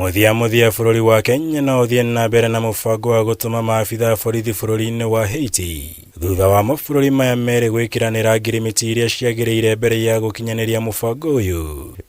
Mũthia mũthia bũrũri wa Kenya no ũthiĩ na mbere na mũbango wa gũtũma maabitha a borithi bũrũri-inĩ wa Haiti thutha wa mabũrũri maya merĩ gwĩkĩranĩra ngirimiti iria ciagĩrĩire mbere ya gũkinyanĩria mũbango ũyũ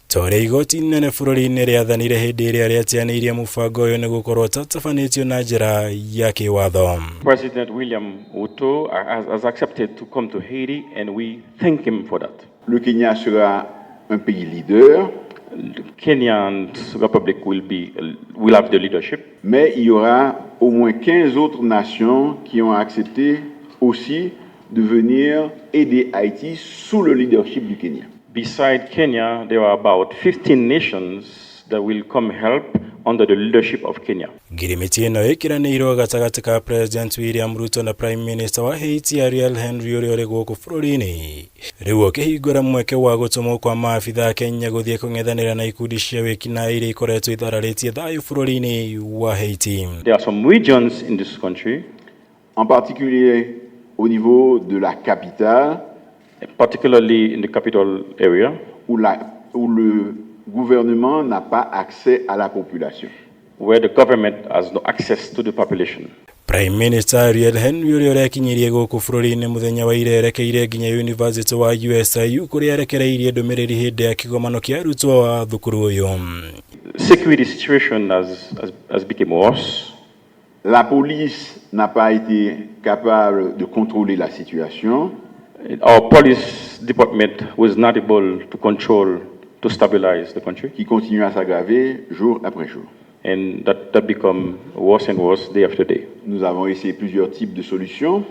ta ũrĩa igoti inene bũrũri-inĩ rĩathanire hĩndĩ ĩrĩa rĩateanĩirie mũbango ũyũ nĩ gũkorwo ũtatabanĩtio na njĩra ya kĩwatho. President William Ruto has accepted to come to Haiti, and we thank him for that. Le Kenya sera un pays leader. The Kenyan Republic will have the leadership. Mais il y aura au moins 15 autres nations qui ont accepté aussi de venir aider Haïti sous le leadership du Kenya. Beside Kenya, there are about 15 nations that will come help under the leadership of Kenya. Ngirimiti ĩno ĩkĩranĩirwo gatagatĩ ka President William Ruto na Prime Minister wa Haiti Ariel Henry ũrĩa ũrĩ gũkũ bũrũri-inĩ rĩu ũkĩhingũra mweke wa gũtũmwo kwa maabitha a Kenya gũthiĩ kũng'ethanĩra na ikundi cia wĩkinaĩ iria ikoretwo ithararĩtie thayũ bũrũri-inĩ wa Haiti. There are some regions in this country, en particulier au niveau de la capitale, particularly in the capital area, où le gouvernement n'a pas accès à la population. Where the government has no access to the population. Prime Minister Ariel Henry ũrĩa ũrekinyirie gũkũ bũrũri-inĩ mũthenya wa ira erekeire nginya University wa USIU kũrĩa arekereirie ndũmĩrĩri hĩndĩ ya kĩgomano kĩa arutwo a thukuru ũyũ. Security situation has become worse. La police n'a pas été capable de contrôler la situation. Our police department was not able to control, to stabilize the country. Qui continue à s'aggraver jour après jour. And that become worse and worse day after day. Nous avons essayé plusieurs types de solutions.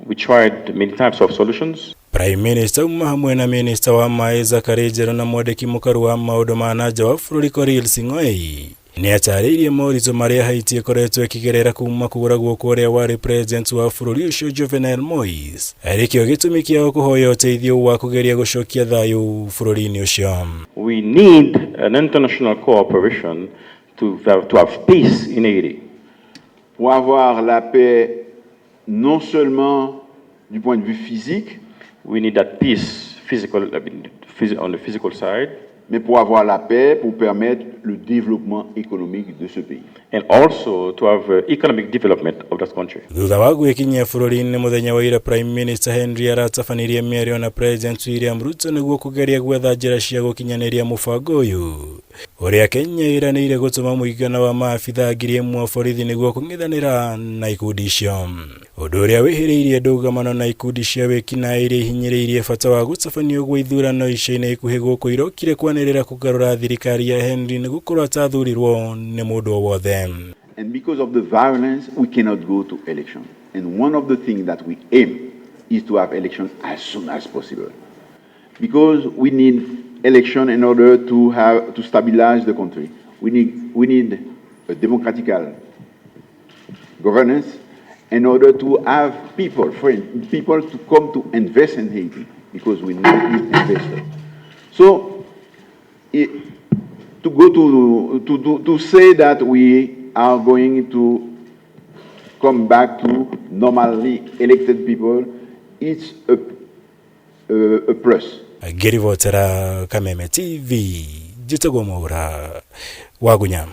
We tried many types of solutions. Prime Minister uma hamwe na Minister wa maĩ Zachary Njeru na mwandĩki mũkaru wa maũndũ ma na nja wa bũrũri Korir Sing'oei nĩ atarĩirie moritũ marĩa Haiti ĩkoretwo ĩkĩgerera kuma kũũragwo kwa ũrĩa warĩ president wa bũrũri ũcio Jovenel Moise arĩ kĩo gĩtũmi kĩao kũhoya ũteithio wa kũgeria gũcokia thayũ bũrũri-inĩ ũcio. We need an international cooperation to have peace in Haiti. Pour avoir la paix non seulement du point de vue physique, we need that peace physical, I mean, on the physical side, mais pour avoir la paix, pour permettre le développement économique de ce pays. And also to have economic development of that country. Thutha wa gwĩkinyia bũrũri-inĩ mũthenya wa ira, Prime Minister Henry aratabanirie mĩario na President William Ruto nĩguo kũgeria gwetha njĩra cia gũkinyanĩria mũbango ũyũ ũrĩa Kenya ĩranĩire gũtũma mũigana wa maabitha 1,000 a borithi nĩguo kũng'ethanĩra na ikundi icio, ũndũ ũrĩa wĩhĩrĩirie ndũgamano na ikundi cia wĩkinaĩ iria ihinyĩrĩirie bata wa gũtabanio gwa ithurano ica-inĩ ikuhĩ gũkũ irokire kwanĩrĩra kũgarũra thirikari ya Henry nĩ gũkorwo atathurirwo nĩ mũndũ o wothe. And because of the violence, we cannot go to election. And one of the things that we aim is to have election as soon as possible. Because we need election in order to stabilize the country. We need a democratical governance in order to have people, foreign people to come to invest in Haiti, because we need investors. So, it, to go to say that we are going to come back to normally elected people, it's a plus. Ngĩribotera Kameme TV, njĩtagwo Mwaura Wagunya.